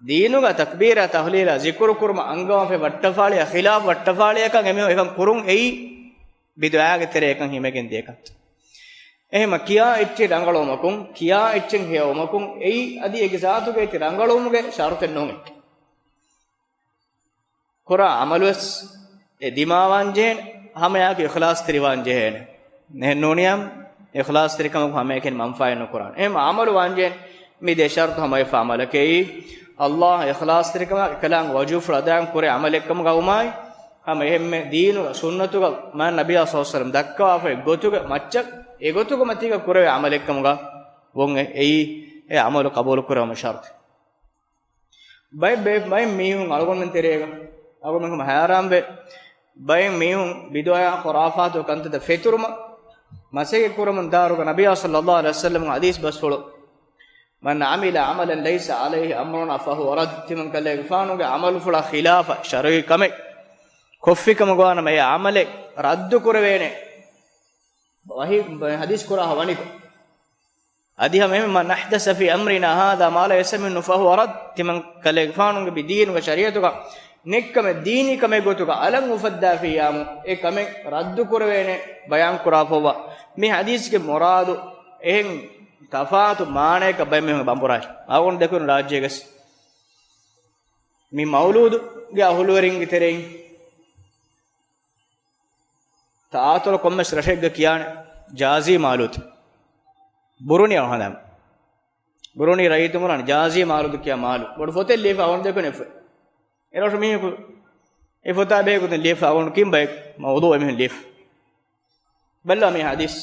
ދީނުގަ ތަކްބީރާ ތަހްލީލާ ޒިކުރު ކުރުމަށް އަންގަވާފައި ވައްޓަފާޅިއާ ޚިލާފް ވައްޓަފާޅިއަކަށް އެމީހުން އެކަން ކުރުން އެއީ ބިދުޢާގެ ތެރެއަކަށް ހިމެގެން ދިޔަ ކަންތައް. އެހެންމަ ކިޔާ އެއްޗެއް ރަނގަޅުވުމަކުން، ކިޔާ އެއްޗެއް ހެޔޮވުމަކުން އެއީ އަދި އޭގެ ޒާތުގައި ތި ރަނގަޅުވުމުގެ ޝަރުޠެއް ނޫން. ކުރާ އަމަލުވެސް އެ ދިމާވާންޖެހޭނެ، ހަމައެއާއެކު އިޚްލާޞްތެރިވާންޖެހޭނެ. އެހެންނޫނިއްޔާ، އިޚްލާޞްތެރިކަމަކު ހަމައެކަނި މަންފާއެއް ނުކުރާނެ. އެހެން އަމަލު ވާންޖެހޭނެ، މި ދެ ޝަރުޠު ހަމަވެފަ އަމަލަކީ، އައްލާހަށް އިޚްލާޞްތެރިކަމާ އެކަލާނގެ ވަޖުހުފުޅު އަދާކޮށް ކުރޭ އަމަލެއްކަމުގައި ވުމާއި، ހަމަ އެހެންމެ ދީނުގަ ސުންނަތުގަ މާތް ނަބިއްޔާ ޞައްލައްލާހު ޢަލައިހި ވަސައްލަމަ ދައްކަވާފައި ގޮތުގެ މައްޗަށް އެގޮތުގެ މަތީގަ ކުރެވޭ އަމަލެއްކަމުގަ ވުން އެ، އެއީ އެ އަމަލު ޤަބޫލު ކުރެވުމުގެ ޝަރުޠު. ބައެއް، ބައެއް، ބައެއް މީހުން އަޅުގަނޑުމެން ތެރޭގަ، އަޅުގަނޑުމެން ހަމަ ހައިރާންވޭ، ބައެއް މީހުން ބިދުޢާ ޚުރާފާތު ކަންތައްތައް ފެތުރުމަށް މަސައްކަތް ކުރަމުން ދާއިރުގަ ނަބިއްޔާ ޞައްލައްލާހު ޢަލައިހި ވަސައްލަމްގެ ޙަދީޘް ބަސްފުޅު، من عمل عملا ليس عليه أمرنا فهو رد. ތިމަން ކަލޭގެފާނުގެ ޢަމަލުފުޅާ ޚިލާފަށް ޝަރުޢީ ކަމެއް ކޮށްފިކަމުގަ ވާނަމަ އެ ޢަމަލެއް ރައްދު ކުރެވޭނެ. ވަޙީ، ޙަދީޘް ކުރާ ވަނިކޮށް. އަދި ހަމަ އެހެން، من أحدث في أمرنا هذا ما ليس منه فهو رد. ތިމަން ކަލޭގެފާނުގެ މި ދީނުގެ ޝަރީޢަތުގަ ނެއްކަމެއް ދީނީ ކަމެއް ގޮތުގަ އަލަށް އުފައްދާފިއްޔާމު، އެ ކަމެއް ރައްދު ކުރެވޭނެ ބަޔާން ކުރާފައިވާ. މި ޙަދީޘްގެ މުރާދު އެހެން ތަފާތު މާނަޔަކަށް ބައެއް މީހުން ބަނބުރާއި. އަޅުގަނޑު ދެކުނު ރާއްޖޭގަސް މި މައުލޫދުގެ އަހުލުވެރިންގެ ތެރެއިން ތާއަތޮޅު ކޮންމެސް ރަށެއްގަ ކިޔާނެ ޖާޒީ މާލޫދު. ބުރުނީ އަޅުގަނޑު ހަނދާން. ބުރުނީ ރައްޔިތުން ބުނާނެ ޖާޒީ މާލޫދު ކިޔާ މާލޫ. ބޮޑު ފޮތެއް ލިޔެފަ އަޅުގަނޑު ދެކުނެ ފޮތް. އެރޮށު މީހަކު އެ ފޮތާ ބެހޭގޮތުން ލިޔެފަ އަޅުގަނޑު ކިން ބައެއް މައުޟޫޢެއް މީހުން ލިޔެފަ. ބައްލަވާ މި ޙަދީޘް.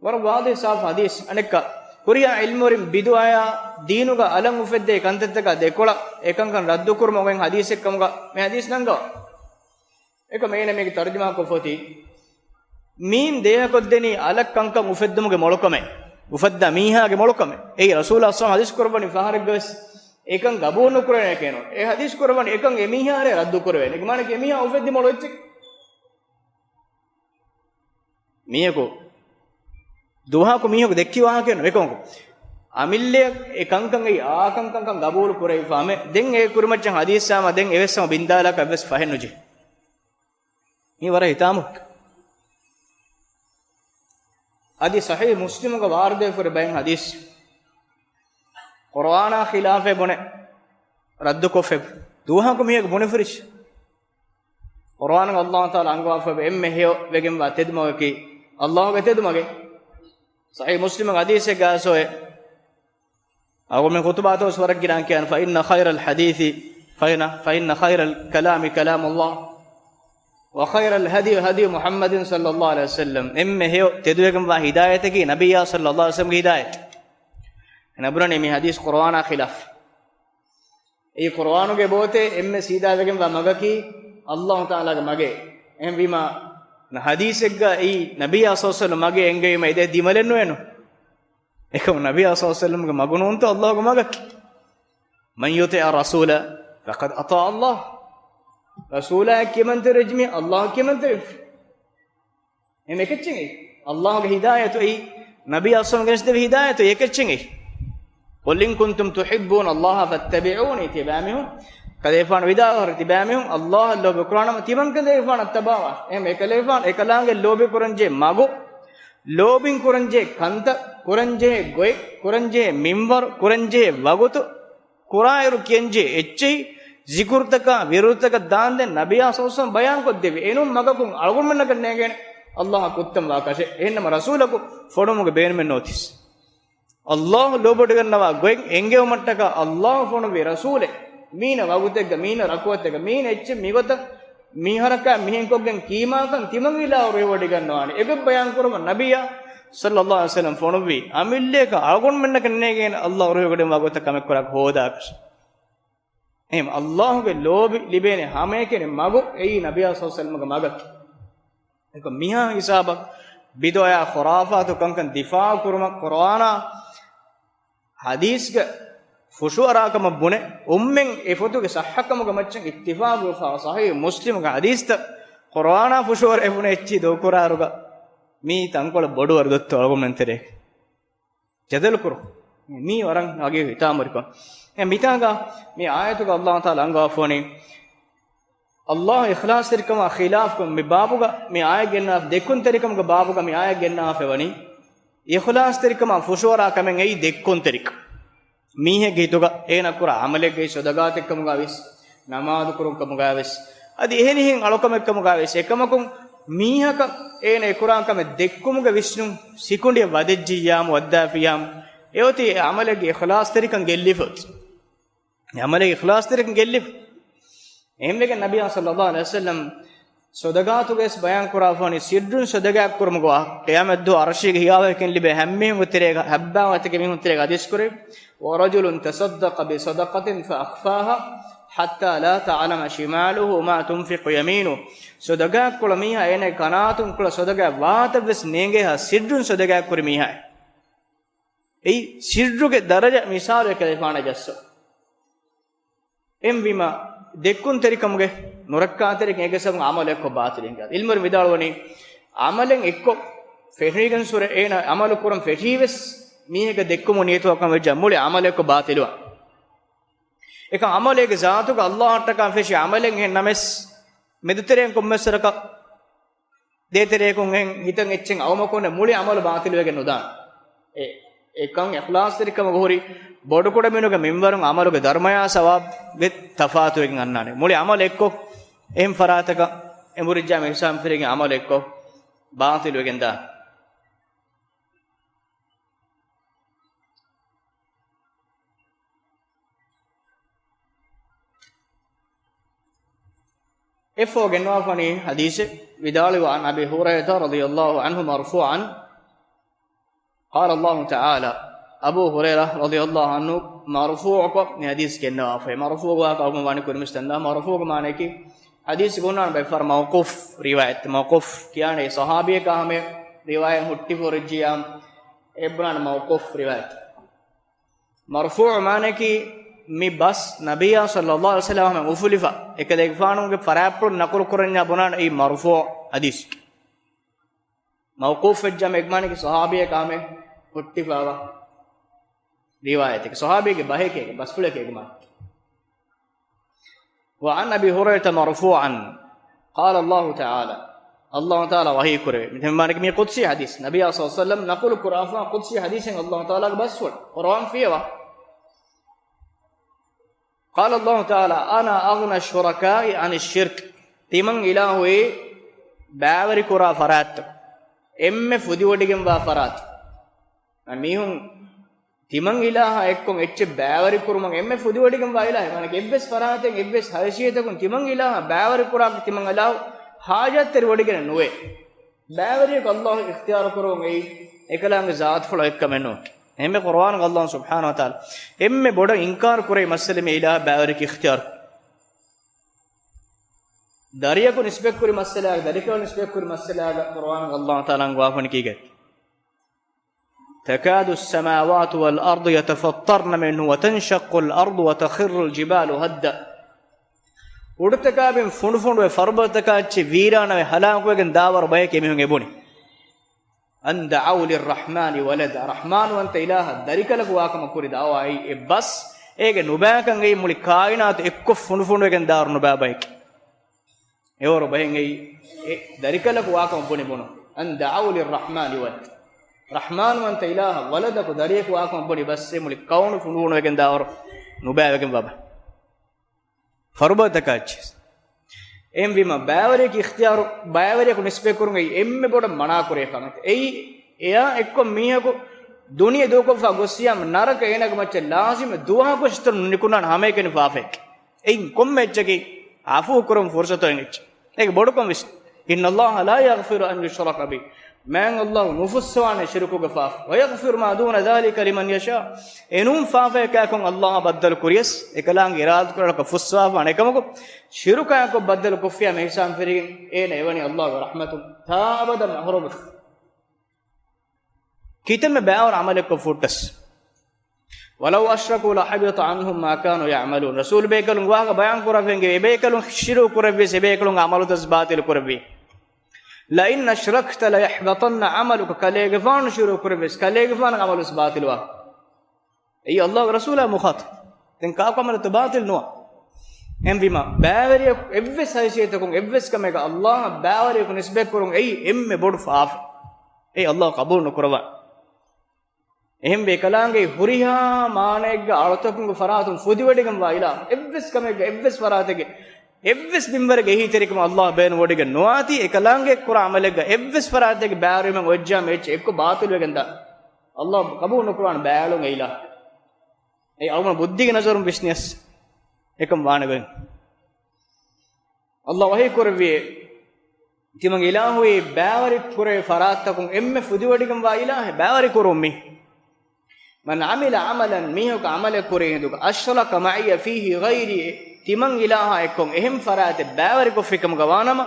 ވަރަށް ވާޟިޙު ސާފު ޙަދީޘް. އަނެއްކާ، ހުރިހާ ޢިލްމުވެރިން ބިދުޢާއާ ދީނުގަ އަލަށް އުފެއްދޭ ކަންތައްތަކާ ދެކޮޅަށް އެކަންކަން ރައްދުކުރުމަށް އޮވެން ޙަދީޘެއް ކަމުގަ މި ޙަދީޘް ނަންގަވާ. އެކަމަ އޭނަ މީގެ ތަރުޖަމާކޮށްފަ އޮތީ، މީން ދޭހަކޮށްދެނީ އަލަށް ކަންކަން އުފެއްދުމުގެ މޮޅުކަމެއް، އުފައްދާ މީހާގެ މޮޅުކަމެއް. އެއީ ރަސޫލާ ޞައްލައްލާހު ޢަލައިހި ވަސައްލަމަ ޙަދީޘް ކުރައްވަނީ ފަހަރެއްގަވެސް އެކަން ގަބޫލު ނުކުރޭނެކޭނު. އެ ޙަދީޘް ކުރައްވަނީ އެކަން އެމީހާރޭ ރައްދު ކުރެވޭނެ. އެ މާނައަކީ އެމީހާ އުފެއްދި މޮޅު އެއްޗެއް. މީހަކު ދުވަހަކު މީހަކު ދެއްކި ވާހަކައެއް ނުވެ ކަމަކު، އަމިއްލައަށް އެ ކަންކަން އެއީ އާ ކަންކަންކަން ގަބޫލު ކުރެވިފާމެ. ދެން އެ ކުރިމައްޗަށް ޙަދީޘް ސާމާ ދެން އެވެސް ހަމަ ބިންދާލާކަށް އެއްވެސް ފަހެއް ނުޖެހޭ. މީ ވަރަށް ހިތާމަ. އަދި ޞަޙީޙު މުސްލިމުގަ ވާރިދުވެފަ ހުރި ބައެއް ޙަދީޘް ޤުރުއާނާ ޚިލާފޭ ބުނެ ރައްދުކޮށްފަ. ދުވަހަކު މީހަކު ބުނެފަ ހުރި. ޤުރުއާނުގަ ﷲ ތަޢާލާ އަންގަވާފައިވާ އެންމެ ހެޔޮ ވެގެންވާ ތެދުމަގަކީ ﷲގެ ތެދުމަގެއް. ޞަޙީޙު މުސްލިމުގެ ޙަދީޘެއްގަ އައިސްފައި. އަޅުގަނޑުމެން ޚުޠުބާތައް ވެސް ވަރަށް ގިނައިން ކިޔާނެ، فإن خير الحديث، فإن، فإن خير الكلام كلام الله، وخير الهدي هدي محمد صلى الله عليه وسلم. އެންމެ ހެޔޮ ތެދުވެގެންވާ ހިދާޔަތަކީ ނަބިއްޔާ ޞައްލައްލާހު ޢަލައިހި ވަސައްލަމްގެ ހިދާޔަތް. ނަބުރަނީ މި ޙަދީޘް ޤުރުއާނާ ޚިލާފް. އެއީ ޤުރުއާނުގެ ބޯތޭ އެންމެ ސީދާވެގެންވާ މަގަކީ ﷲ ތަޢާލާގެ މަގޭ. އެހެންވީމާ، ޙަދީޘެއްގަ އެއީ ނަބިއްޔާ ޞައްލައްލާހު ޢަލައިހި ވަސައްލަމްގެ މަގޭ އެނގެވީމަ އެދޭ ދިމަލެއް ނުވޭނު. އެކަމު ނަބިއްޔާ ޞައްލައްލާހު ޢަލައިހި ވަސައްލަމްގެ މަގު ނޫންތޯ ﷲގެ މަގަކީ. من يطع الرسول فقد أطاع الله. ރަސޫލާ ކިޔަމަންތެރިވެއްޖެ މީ ﷲ ކިޔަމަންތެރިވެފަ. އެހެން އެކައްޗެއް އެއީ. ﷲގެ ހިދާޔަތު އެއީ ނަބީ އަސްލަމް ގެނެސްދެވި ހިދާޔަތު އެކެއްޗެއް އެއީ. قل إن كنتم تحبون الله فاتبعوني، ތިބާމީހުން، ކަލޭފާނު ވިދާޅުވަރު، ތިބާމީހުން ﷲ އަށް ލޯބި ކުރާނަމަ، ތިމަން ކަލޭފާނަށް ތަބާވާށި. އެހެން އެކަލޭފާނު އެކަލާނގެ ލޯބި ކުރަންޖެހޭ މަގު، ލޯބިން ކުރަންޖެހޭ ކަންތައް، ކުރަންޖެހޭ ގޮތް، ކުރަންޖެހޭ މިންވަރު، ކުރަންޖެހޭ ވަގުތު، ކުރާއިރު ކިޔަންޖެހޭ އެއްޗެހި، ޒިކުރުތަކާ، ވިރުދުތަކަށް ދާންދެން ނަބިއްޔާ ޞައްލަﷲު ޢަލައިހި ވަސައްލަމަ ބަޔާންކޮށްދެއްވި. އެނޫން މަގަކުން އަޅުގަނޑުމެންނަކަށް ނޭނގޭނެ ﷲ އަށް ކުއްތަން ވާކަށެއް. އެހެންނަމަ ރަސޫލަކު ފޮނުވުމުގެ ބޭނުމެއް ނޯތިސް. ﷲ ލޯބިވެޑިގަންނަވާ ގޮތް އެންގެވުމަށްޓަކާ ﷲ ފޮނުއްވި ރަސޫލެއް، މީނަ ވަގުތެއްގަ، މީނަ ރަކުޢަތެއްގަ، މީނަ އެއްޗެއް މިގޮތަށް، މީހަރަކާ މިހެންކޮށްގެން ކީމާކަން ތިމަން އިލާހު ރުހިވޮޑިގަންނަވާނެ. އެގޮތް ބަޔާންކުރުމަށް ނަބިއްޔާ ޞައްލަﷲު ޢަލައިހި ވަސައްލަމަ ފޮނުއްވީ. އަމިއްލައަކަށް އަޅުގަނޑުމެންނަކަށް ނޭނގޭނެ ﷲ ރުހިވޮޑިގަންނަވާ ގޮތަށް ކަމެއް ކުރާކަށް ހޯދާކަށެއް. އެހެން ﷲގެ ލޯބި ލިބޭނެ ހަމައެކަނި މަގު އެއީ ނަބިއްޔާ ޞައްލަﷲު ޢަލައިހި ވަސައްލަމަގެ މަގަކީ. އެކަ މިހާ ހިސާބަށް ބިދުޢަ ޚުރާފާތު ކަންކަން ދިފާޢު ކުރުމަށް ޤުރުއާނާ ޙަދީޘްގެ ފުށުއަރާކަމަށް ބުނެ، އުއްމެން އެ ފޮތުގެ ޞައްޙަކަމުގެ މައްޗަށް އިއްތިފާޤުވެފަ، ޞަޙީޙު މުސްލިމުގެ ޙަދީޘްތައް ޤުރުއާނާ ފުށުއަރާ ބުނެ އެއްޗިހި ދޫކުރާއިރުގަ މީ ތަންކޮޅެއް ބޮޑު ވަރުދޮއްތޯ އަޅުގަނޑުމެން ތެރޭ ޖަދަލު ކުރުން. މީ ވަރަށް އަގެއް ހިތާމަވެރިކަން. އެ މިތާގަ މި އާޔަތުގަ ﷲ ތަޢާލާ އަންގަވާފަވަނީ، ﷲ އިޚްލާޞްތެރިކަމާ ޚިލާފްކޮށް މި ބާބުގަ މި އާޔަތް ގެންނާ، ދެއްކުންތެރިކަމުގެ ބާބުގަ މި އާޔަތް ގެންނާފަވަނީ، އިޚްލާޞްތެރިކަމާ ފުށުއަރާ ކަމެއް އެއީ ދެއްކުންތެރިކަން. މީހެއްގެ ހިތުގަ އޭނަ ކުރާ ޢަމަލެއްގައި، ޞަދަޤާތެއްކަމުގަ ވެސް، ނަމާދު ކުރުން ކަމުގަ ވެސް، އަދި އެހެނިހެން އަޅުކަމެއްކަމުގަ ވެސް، އެކަމަކުން މީހަކަށް އޭނަ އެކުރާ ކަމެއް ދެއްކުމުގެ ވިސްނުން ސިކުނޑިއަށް ވަދެއްޖިއްޔާމު ވައްދާފިއްޔާމު، އެއޮތީ އެ ޢަމަލެއްގެ އިޚްލާޞްތެރިކަން ގެއްލިފަ އޮތީ. ޢަމަލެއް އިޚްލާޞްތެރިކަން ގެއްލިފަ. އެހެންވެގެން ނަބިއްޔާ ޞައްލަﷲު ޢަލައިހި ވަސައްލަމަ ޞަދަޤާތުގައި ވެސް ބަޔާން ކުރާފަވަނީ، ސިއްރުން ޞަދަޤާތް ކުރުމުގަ ޤިޔާމަތްދުވަހު ޢަރްޝީގެ ހިޔާވަހިކަން ލިބޭ ހައްމެހެން ތެރޭގަ، ހައްބާވަތެކެ މީހުން ތެރޭގަ ޙަދީޘް ކުރޭ، ورجل تصدق بصدقة فأخفاها حتى لا تعلم شماله ما تنفق يمينه. ޞަދަޤާތް ކުޅަ މީހާ އޭނަގެ ކަނާތުން ކުޅަ ޞަދަޤާތް ވާތައް ވެސް ނޭނގޭހާ ސިއްރުން ޞަދަޤާތް ކުރި މީހާ. އެއީ ސިއްރުގެ ދަރަޖަ މިސާލު އެކަލޭފާނަށް ޖައްސަ. އެހެންވީމަ، ދެއްކުންތެރިކަމުގެ ނުރައްކާތެރިކަން އޭގެ ސަބަބުން ޢަމަލެއްކޮށް ބާޠިލުވެގެން. ޢިލްމުވެރިން ވިދާޅުވަނީ، ޢަމަލެއް އެއްކޮށް ފެށިގެން ހުރެ އޭނަ ޢަމަލު ކުރަން ފެށީވެސް، މީހެއްގެ ދެއްކުމުން ނިޔަތުވާ ކަމަށް ވެއްޖާ މުޅި ޢަމަލެއްކޮށް ބާޠިލުވާ. އެކަމް ޢަމަލެއްގެ ޒާތުގަ ﷲ އަށްޓަކާ ފެށި ޢަމަލެއް އެހެން ނަމަވެސް، މެދުތެރެއަކުން ކޮންމެސްވަރަކަށް ދޭތެރެއަކުން އެހެން ހިތަށް އެއްޗެއް އައުމަކުން މުޅި ޢަމަލު ބާޠިލުވެގެން ނުދާނެ. އެ، އެކަން އިޚްލާޞްތެރިކަމުގަ ހުރި ބޮޑުކުޑަމިނުގެ މިންވަރުން ޢަމަލުގެ ދަރުމަޔާ ސަވާބުގެ ތަފާތުވެގެން އަންނާނެ. މުޅި ޢަމަލެއްކޮށް އެހެން ފަރާތަކަށް އެނބުރިއްޖާ މިހިސާބުން ފެށިގެން ޢަމަލެއްކޮށް ބާޠިލުވެގެން ދާނެ. އެއަށްފަހު ގެންނަވާފަވަނީ ޙަދީޘެއް ވިދާޅުވި، عن أبي هريرة رضي الله عنه مرفوعا قال الله تعالى، އަބޫ ހުރައިރާ ރަޟިޔަﷲ ޢަންހު މަރުފޫޢުކޮށް މި ޙަދީޘް ގެންނަވާފައި. މަރުފޫޢު ވާހަކަ އަޅުގަނޑު ވަނީ ކުރިމަސް ދަންނަވާ. މަރުފޫޢުގެ މާނައަކީ ޙަދީޘް ގުންނާން ބައެއް ފަހަރު މައުޤޫފް ރިވާޔަތް. މައުޤޫފް ކިޔާނެ ޞަޙާބީއަކާ ހަމަޔަށް ރިވާޔަތް ހުއްޓިފަ ހުރިއްޖިއްޔާ، އެ ބުނާނެ މައުޤޫފް ރިވާޔަތް. މަރުފޫޢު މާނައަކީ މި ބަސް ނަބިއްޔާ ޞައްލަﷲު ޢަލައިހި ވަސައްލަމަށް އުފުލިފަ، އެކަލޭގެފާނުގެ ފަރާތްޕުޅުން ނަޤުލު ކުރަންޏާ ބުނާނެ އެއީ މަރުފޫޢު ޙަދީޘް. މައުޤޫފް ވެއްޖާމަ އެގެ މާނައަކީ ޞަޙާބީއަކާ ހަމަޔަށް ހުއްޓިފައިވާ ރިވާޔަތެއް. ޞަޙާބީގެ ބަހެކޭ، ބަސްފުޅެކޭ އެގެ މާނަ. وعن أبي هريرة مرفوعا قال الله تعالى، ﷲ ތަޢާލާ ވަޙީ ކުރެވޭ. މި މާނައަކީ މީ ޤުދްސީ ޙަދީޘް. ނަބިއްޔާ ޞައްލަﷲު ޢަލައިހި ވަސައްލަމަ ނަޤުލު ކުރާފަ ޤުދްސީ ޙަދީޘެއް ﷲ ތަޢާލާގެ ބަސްފުޅު. ޤުރުއާން ފިޔަވާ. قال الله تعالى، أنا أغنى الشركاء عن الشرك. ތިމަން އިލާހުއޭ ބައިވެރިކުރާ ފަރާތްތައް، އެންމެ ފުދިވޮޑިގެންވާ ފަރާތް. އަން މީހުން ތިމަން އިލާހާ އެއްކޮށް އެއްޗެއް ބައިވެރިކުރުމަށް އެންމެ ފުދިވޮޑިގެންވާ އިލާހެއް. މާނައަކީ އެއްވެސް ފަރާތެއް، އެއްވެސް ހައިސިއްޔަތަކުން ތިމަން އިލާހާ ބައިވެރިކުރާކަށް ތިމަން އިލާހު ޙާޖަތްތެރިވޮޑިގެނެއް ނުވޭ. ބައިވެރިޔަކު ﷲ އިޚްތިޔާރު ކުރުވަން އެއީ، އެކަލާނގެ ޒާތުފުޅަށް އެއްކަމެއް ނޫން. އެންމެ ޤުރުއާނުގަ ﷲ ސުބްޙާނަހޫ ވަތަޢާލާ އެންމެ ބޮޑަށް އިންކާރު ކުރެވި މައްސަލަ މި އިލާހަށް ބައިވެރިޔަކު އިޚްތިޔާރު. ދަރިޔަކު ނިސްބަތްކުރި މައްސަލާގަ، ދަރިކަލަށް ނިސްބަތްކުރި މައްސަލާގަ ޤުރުއާނުގަ ﷲ ތަޢާލާ އަންގަވާފަނި ކީގެ؟ تكاد السماوات والأرض يتفطرن منه وتنشق الأرض وتخر الجبال هدا. އުޑުތަކާ ބިން ފުނޑުފުނޑުވެ، ފަރުބަދަތަކާ އެއްޗެއް ވީރާނަވެ، ހަލާކުވެގެން ދާވަރު ބަޔެކޭ މީހުން އެބުނީ. أن دعوا للرحمن ولدا. ރަޙްމާންވަންތަ އިލާހަށް ދަރިކަލަކު ވާކަމަށް ކުރި ދަޢުވާ އެއީ އެއްބަސް. އޭގެ ނުބައިކަން އެއީ މުޅި ކާއިނާތު އެއްކޮށް ފުނޑުފުނޑުވެގެން ދާއިރު ނުބައި ބަޔެކޭ. އެވަރު ބަހެއް އެއީ އެ ދަރިކަލަކު ވާކަމަށް ބުނި ބުނުން. أن دعوا للرحمن ولدا. ރަޙްމާންވަންތަ އިލާހަށް ވަލަދަކު ދަރިޔަކު ވާކަމަށް ބުނި ބަސް އެ މުޅި ކައުނު ފުނޑުފުނޑުވެގެން ދާއިރު ނުބައިވެގެން ވާ ބަ. ފަރުބަދަކާއްޗެއް. އެހެންވީމަ، ބައިވެރިޔަކު އިޚްތިޔާރު، ބައިވެރިޔަކު ނިސްބަތްކުރުން އެއީ އެންމެ ބޮޑަށް މަނާކުރެވިފާ ކަމެއް. އެއީ، އެއާ އެއްކޮށް މީހަކު ދުނިޔެ ދޫކޮށްފާ ގޮއްސިޔާމަ، ނަރަކަ އޭނާގެ މައްޗަށް ލާޒިމެއް ދުވަހަކު އެއްޗިތަނުން ނުނިކުންނާނެ ހަމައެކަނި ފާފައެއް. އެއިން ކޮންމެ އެއްޗަކީ އަފޫ ކުރުން ފުރުސަތު އޮތް އެއްޗެއް. އޭގެ ބޮޑުކަން ވިސްނޭ. إن الله لا يغفر أن يشرك به. މާތް ﷲ ނުފުއްސަވާނެ ޝިރުކުގެ ފާފަ. ويغفر ما دون ذلك لمن يشاء. އެނޫން ފާފަޔަކާއެކު ﷲ ބައްދަލު ކުރިޔަސް، އެކަލާނގެ އިރާދަކުރާކަށް ފުއްސަވާފާނެ އެކަމަކު، ޝިރުކާއެކު ބައްދަލު ކޮށްފިޔާމަ އިޙްސާން ފިރިގެން އޭނަ އެވަނީ ﷲ ގެ ރަޙްމަތުން ތާ އަބަދަށް މަޙްރޫމްވެފަ. ކިތަންމެ ބައިވަރު ޢަމަލެއްކޮށް ފުއްޓަސް. ولو أشركوا لحبط عنهم ما كانوا يعملون. ރަސޫލު ބޭކަލުން ވާހަކަ ބަޔާން ކުރާފައިގެން އެބޭކަލުން ޝިރުކު ކުރެއްވިޔަސް އެބޭކަލުންގެ ޢަމަލުތައް ބާޠިލު ކުރެއްވި. لئن أشركت ليحبطن عملك. ކަލޭގެފާނު ޝިރުކު ކުރެއްވިޔަސް ކަލޭގެފާނުގެ ޢަމަލު ވެސް ބާޠިލުވާ. އެއީ ﷲ ގެ ރަސޫލާ މުޚާޠަބު. ދެން ކާކު ޢަމަލުތައް ބާޠިލު ނުވާ. އެހެންވީމަ، ބައިވެރިޔަކު އެއްވެސް ހައިސިއްޔަތަކުން އެއްވެސް ކަމެއްގަ ﷲ އަށް ބައިވެރިޔަކު ނިސްބަތްކުރުން އެއީ އެންމެ ބޮޑު ފާފަ. އެއީ ﷲ ޤަބޫލު ނުކުރައްވާ. އެހެންވެ އެކަލާނގެ ހުރިހާ މާނައެއްގެ އަޅުތަކުންގެ ފަރާތުން ފުދިވޮޑިގެންވާ އިލާހު، އެއްވެސް ކަމެއްގެ، އެއްވެސް ފަރާތެއްގެ، އެއްވެސް މިންވަރެއްގެ އެހީތެރިކަމަށް ﷲ ބޭނުންވޮޑިގެން ނުވާތީ، އެކަލާނގެ ކުރާ ޢަމަލެއްގަ އެއްވެސް ފަރާތެއްގެ ބައިވެރިވުމެއް އޮތްޖާމަ އެއްޗެއް އެއްކޮށް ބާޠިލުވެގެންދާ. ﷲ ޤަބޫލު ނުކުރާނެ ބައިވެރިވުން އެ އިލާހު. އެ އަޅުގަނޑު ބުއްދީގެ ނަޒަރުން ވިސްނިޔަސް އެކަން ވާނެ ގޮތް. ﷲ ވަޙީ ކުރެއްވިއޭ، ތިމަން އިލާހުއީ ބައިވެރި ކުރެވޭ ފަރާތްތަކުން އެންމެ ފުދިވޮޑިގެންވާ އިލާހެއް ބައިވެރި ކުރުން މީ. من عمل عملا، މީހަކު ޢަމަލެއް ކުރި ހިނދުގަ، أشرك معي فيه غيري، ތިމަން އިލާހާ އެއްކޮށް އެހެން ފަރާތެއް ބައިވެރިކޮށްފިކަމުގަ ވާނަމަ،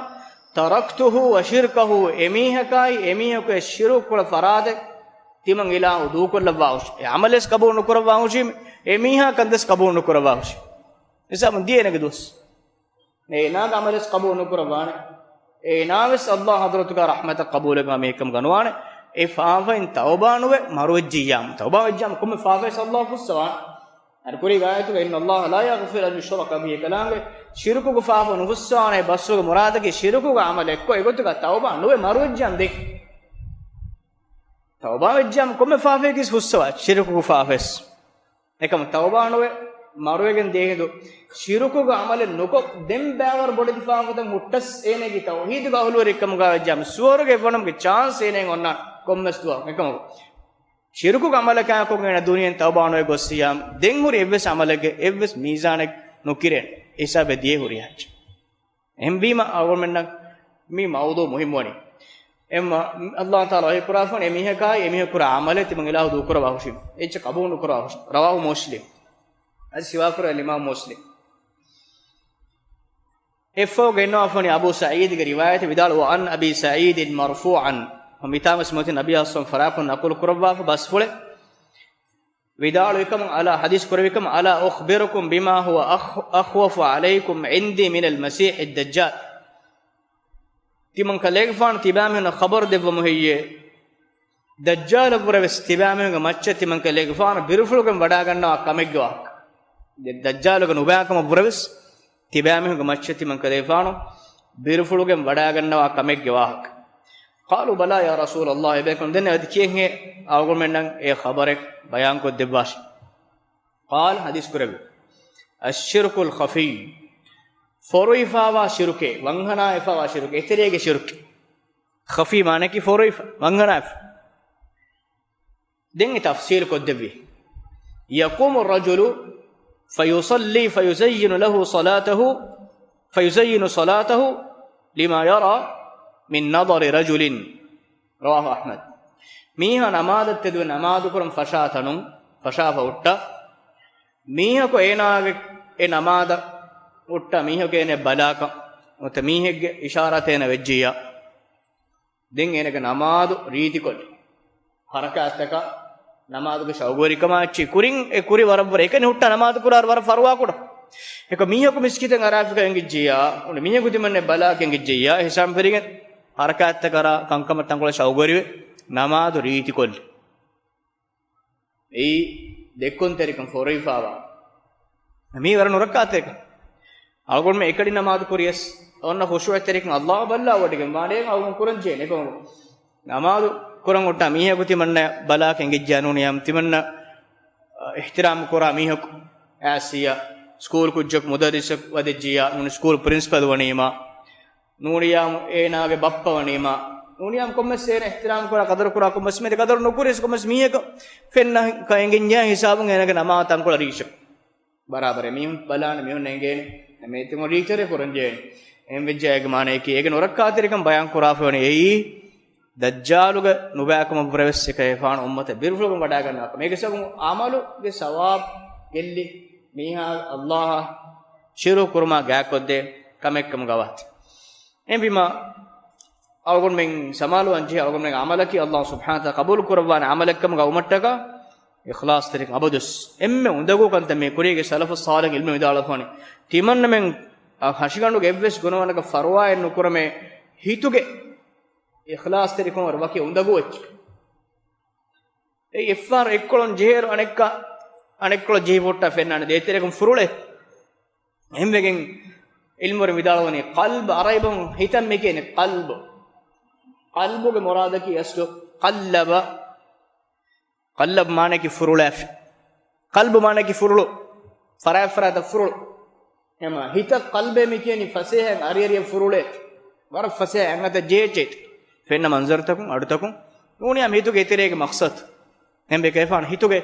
تركته وشركه، އެމީހަކާއި އެމީހަކު އެ ޝިރުކު ކުޅަ ފަރާތެއް ތިމަން އިލާހު ދޫކޮށްލައްވާ ހުށި، އެ ޢަމަލެސް ޤަބޫލު ނުކުރައްވާ ހުށީމެ، އެމީހާ ކަންދެސް ޤަބޫލު ނުކުރައްވާ ހުށި. ހިސާބުން ދިޔަ އޭނަގެ ދުވަސް. އޭނާގެ ޢަމަލެސް ޤަބޫލު ނުކުރައްވާނެ. އޭނާވެސް ﷲ ޙަޟްރަތުގަ ރަޙްމަތަށް ޤަބޫލެއް މީހެއްކަމުގަ ނުވާނެ. އެ ފާފައިން ތައުބާ ނުވެ މަރުވެއްޖިއްޔާމު، ތައުބާ ވެއްޖާމު ކޮންމެ ފާފައެއް ވެސް ﷲ ފުއްސަވާނެ. އަދި ކުރީގެ އާޔަތުގަ إن الله لا يغفر أن يشرك به، ކަލާނގެ ޝިރުކުގެ ފާފަ ނުފުއްސަވާނެ. ބަސްވުގެ މުރާދަކީ ޝިރުކުގެ ޢަމަލެއް ކޮށް އެގޮތުގަ ތައުބާ ނުވެ މަރުވެއްޖާމު ދެން. ތައުބާ ވެއްޖާމު ކޮންމެ ފާފައެއްގެ ފުއްސަވާ ޝިރުކުގެ ފާފައެސް. އެކަމަ ތައުބާ ނުވެ މަރުވެގެން ދިޔަ ހިނދު، ޝިރުކުގެ ޢަމަލެއް ނުކޮށް، ދެން ބައިވަރު ބޮޑެތި ފާފަތައް ހުއްޓަސް އޭނަގެ ތައުޙީދުގެ އަހުލުވެރިކަމުގަ ވެއްޖާމަ ސުވަރުގެ އެއްވަނަމުގެ ޗާންސް އޭނައަށް އޮންނާނެ ކޮންމެސް ދުވަހަކު. އެކަމަކު، ޝިރުކުގެ ޢަމަލަކާ ކޮށް އޭނަ ދުނިޔެއިން ތައުބާ ނުވެ ގޮއްސިޔާމަ، ދެން ހުރި އެއްވެސް ޢަމަލެއްގެ އެއްވެސް މީޒާނެއް ނުކިރޭނެ. ހިސާބެއް ދިޔަ ހުރިހާ އެއްޗެއް. އެހެންވީމަ އަޅުގަނޑުމެންނަށް މި މައުޟޫޢު މުހިއްމުވަނީ. އެއްމަ، ﷲ ތަޢާލާ ވަޙީ ކުރާފަން އެމީހަކާއި އެމީހަކު ކުރާ ޢަމަލެއް ތިމަން އިލާހު ދޫކުރައްވާ ހުށި. އެއްޗެއް ޤަބޫލު ނުކުރައްވާ ހުށި. رواه مسلم. އަދި ރިވާކުރާ އިމާމު މުސްލިމް. އެއަށްފަހު ގެންނަވާފަނީ އަބޫ ސަޢީދުގެ ރިވާޔަތެއް ވިދާޅުވާ، عن أبي سعيد مرفوعا. މިތާނގަ ވެސް މިއޮތީ ނަބީ ޞައްލަﷲ ޢަލައިހި ވަސައްލަމަ ފަރާތްކޮށް ނަޤުލު ކުރައްވާފަ ބަސްފުޅެއް. ވިދާޅުވިކަމުން، އަލާ، ޙަދީޘް ކުރެއްވިކަމުން، ألا أخبركم بما هو أخ-، أخوف عليكم عندي من المسيح الدجال. ތިމަން ކަލޭގެފާނު ތިބާމީހުންނަށް ޚަބަރު ދެއްވަމު ހެއްޔޭ؟ ދައްޖާލަށްވުރެވެސް ތިބާމީހުންގެ މައްޗަށް ތިމަން ކަލޭގެފާނު ބިރުފުޅުގެން ވަޑާގަންނަވާ ކަމެއްގެ ވާހަކަ. ދެ-، ދައްޖާލުގެ ނުބައިކަމަށްވުރެވެސް ތިބާމީހުންގެ މައްޗަށް ތިމަން ކަލޭގެފާނު ބިރުފުޅުގެން ވަޑާގަންނަވާ ކަމެއްގެ ވާހަކަ. قالوا بلى يا رسول الله، އެބޭކަލުން ދެންނެވި ތިކިޔެއްހޭ އަޅުގަނޑުމެންނަށް އެ ޚަބަރެއް ބަޔާންކޮށްދެއްވާށި. قال، ޙަދީޘް ކުރެއްވި، الشرك الخفي، ފޮރުވިފާވާ ޝިރުކެއް، ވަންހަނާވެފާވާ ޝިރުކެއް، އެތެރޭގެ ޝިރުކެއް. ޚަފީ މާނައަކީ ފޮރުވިފަ، ވަންހަނާވެފަ. ދެން އެ ތަފްސީލު ކޮށްދެއްވި. يقوم الرجل فيصلي فيزين له صلاته، فيزين صلاته لما يرى من نظر رجل. رواه أحمد. މީހާ ނަމާދަށް ތެދުވެ ނަމާދުކުރަން ފަށާ ތަނުން، ފަށާފަ ހުއްޓާ، މީހަކު އޭނާގެ އެ ނަމާދަށް ހުއްޓާ، މީހަކު އޭނަ ބަލާކަން، ނުވަތަ މީހެއްގެ އިޝާރާތެއް އޭނަ ވެއްޖިއްޔާ، ދެން އޭނަގެ ނަމާދު ރީތިކޮށްލި. ހަރަކާތްތަކާ ނަމާދުގެ ޝައުގުވެރިކަމާ އެއްޗެއް ކުރިން އެ ކުރި ވަރަށްވަރަށް އެކަނި ހުއްޓާ ނަމާދު ކުރާ ވަރަށް ފަރުވާ ކުޑަ. އެކަ މީހަކު މިސްކިތަށް އަރާފިކަ އެނގިއްޖިއްޔާ، އުނި މީހަކު ތިމަންނެ ބަލާކަ އެނގިއްޖިއްޔާ، ހިސާބު ފެރިގެން ހަރަކާތްތަކަރާ ކަންކަމަށް ތަންކޮޅެއް ޝައުގުވެރިވެ، ނަމާދު ރީތިކޮށްލި. އެއީ ދެއްކުންތެރިކަން ފޮރުވިފާވާ. މީ ވަރަށް ނުރައްކާތެރިކަން. އަޅުގަނޑުމެން އެކަނި ނަމާދު ކުރިޔަސް، އޮންނަ ޚުޝޫޢަތެރިކަން އައްލާހު ބައްލަވަޑިގެން ވާނެ، އަޅުގަނޑު ކުރަން ޖެހޭނެ ކޮން؟ ނަމާދު ކުރަން ހުއްޓާ މީހަކު ތިމަންނަ ބަލާކަށް އެނގިއްޖާ ނޫނިޔާމް ތިމަންނަ، އަ، އިޙްތިރާމް ކުރާ މީހަކު އާސިޔާ، ސްކޫލް ކުއްޖަކު މުދައްރިސަކު ވަދެއްޖިޔާ، ނޫނީ ސްކޫލް ޕްރިންސިޕަލް ވަނީމާ، ނޫނިޔާމް އޭނާގެ ބައްޕަ ވަނީމާ، ނޫނިޔާމް ކޮންމެސް އޭނަ އިޙްތިރާމް ކުރާ، ޤަދަރު ކުރާ، ކޮންމެސް މީހެއް ޤަދަރު ނުކުރިޔަސް ކޮންމެސް މީހަކަށް ފެންނަ ކަ އެނގެންޏާ ހިސާބުން އޭނަގެ ނަމާދު ތަންކޮޅަށް ރީއްޗަކު. ބަރާބަރެއް މީހުން ބަލާނެ، މީހުން އެނގޭނެ. މޭތިމު ރީއްޗަރެ ކުރަން ޖެހޭނެ. އެހެން ވެއްޖެ އޭގެ މާނަޔަކީ އޭގެ ނުރައްކާތެރިކަން ބަޔާން ކުރާފައިވަނީ އެއީ ދައްޖާލުގެ ނުބައިކަމަށްވުރެވެސް އެކަހެފާނު އުއްމަތަށް ބިރުފުޅުކަން ވަޑާގަންނަވާކަމަށް. އޭގެ ސަބަބުން އަމަލުގެ ސަވާބު ގެއްލި މީހާ އައްލާހަށް ޝިރުކު ކުރުމާ ގާތްކޮށްދޭ ކަމެއްކަމުގަ ވާތީ. އެހެންވީމާ، އަޅުގަނޑުމެން ސަމާލުވާން ޖެހޭ އަޅުގަނޑުމެން އަމަލަކީ އައްލާހު ސުބްޙާނަހު ވަތަޢާލާ ޤަބޫލު ކުރައްވާނެ އަމަލެއްކަމުގަ ވުމަށްޓަކާ، އިޚްލާޞްތެރިކަން އަބަދުވެސް. އެންމެ އުނދަގޫ ކަންތައް މި ކުރީގެ ސަލަފު ޞާލިޙު ޢިލްމު ވިދާޅުވަނީ، ތިމަންނަމެން އަ، ހަށިގަނޑުގެ އެއްވެސް ގުނަވަނަކަށް ފަރުވާއެއް ނުކުރަމޭ، ހިތުގެ އިޚްލާޞްތެރިކަމަށް ވަކި އުނދަގޫ އެއްޗެއް. އެއީ އެއްފަހަރު އެއްކޮޅުން ޖެހޭއިރު އަނެއްކާ، އަނެއްކޮޅަށް ޖެހިފަ ހުއްޓާ ފެންނާނެ ދޭތެރޭގަ ފުރޮޅޭ. އެހެންވެގެން ޢިލްމުވެރިން ވިދާޅުވަނީ، ޤަލްބު ޢަރަބިން ހިތަށް މި ކިޔަނީ ޤަލްބު. ޤަލްބުގެ މުރާދަކީ އަސްލު ޤައްލަބަ. ޤައްލަބު މާނައަކީ ފުރޮޅާފި. ޤަލްބު މާނައަކީ ފުރޮޅު. ފަރާތް ފަރާތަށް ފުރޮޅު. އެމަ ހިތަށް ޤަލްބޭ މި ކިޔަނީ ފަސޭހައިން އަރިއަރިއަށް ފުރޮޅޭ. ވަރަށް ފަސޭހައިން އަތްއަތަށް ޖެހިއްޖެ. ފެންނަ މަންޒަރުތަކުން، އަޑުތަކުން. ނޫނިޔާ މި ހިތުގެ އެތެރޭގެ މަޤްޞަދު. އެހެންވެ ކަހެފާނު ހިތުގެ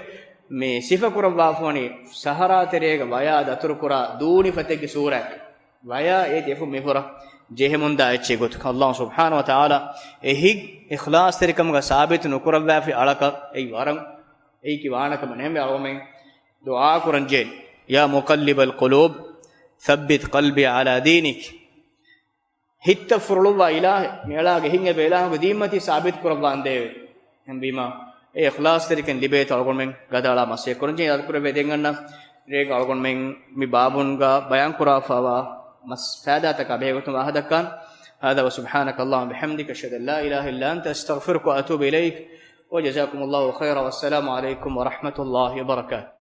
މި ސިފަ ކުރައްވާފަވަނީ ސަހަރާ ތެރޭގަ ވަޔާ ދަތުރުކުރާ ދޫނި ފަތެއްގެ ސޫރައަކަށް. ވަޔާ އޭތި އެފުށް މިފުށަށް ޖެހެމުންދާ އެއްޗެއް ގޮތުގަ. އައްލާހު ސުބްޙާނަހު ވަތަޢާލާ އެ ހިތް އިޚްލާޞްތެރިކަމުގަ ސާބިތު ނުކުރައްވާފި އަޅަކަށް އެއީ ވަރަށް އެއީކީ ވާނެ ކަމެއް ނޫން. އަޅުގަނޑުމެން ދުޢާ ކުރަން ޖެހޭނެ. يا مقلب القلوب ثبت قلبي على دينك. ހިތްތައް ފުރޮޅުއްވާ އިލާހެއް، މި އަޅާގެ ހިތް އެބަ އިލާހުގެ ދީންމަތީ ސާބިތު ކުރައްވާނދޭވެ. އެހެންވީމާ، އެ އިޚްލާޞްތެރިކަން ލިބޭތޯ އަޅުގަނޑުމެން ގަދައަޅާ މަސައްކަތް ކުރަން ޖެހޭ. އަދު ކުރެވޭ ދެން އަންނަ ރޭގަ އަޅުގަނޑުމެން މި ބާބުންގަ ބަޔާން ކުރާފައިވާ މަސް ފައިދާތަކާ ބެހޭގޮތުން ވާހަކަ ދައްކާން. هذا وسبحانك اللهم وبحمدك أشهد أن لا إله إلا أنت أستغفرك وأتوب إليك. وجزاكم الله خيرا والسلام عليكم ورحمة الله وبركاته.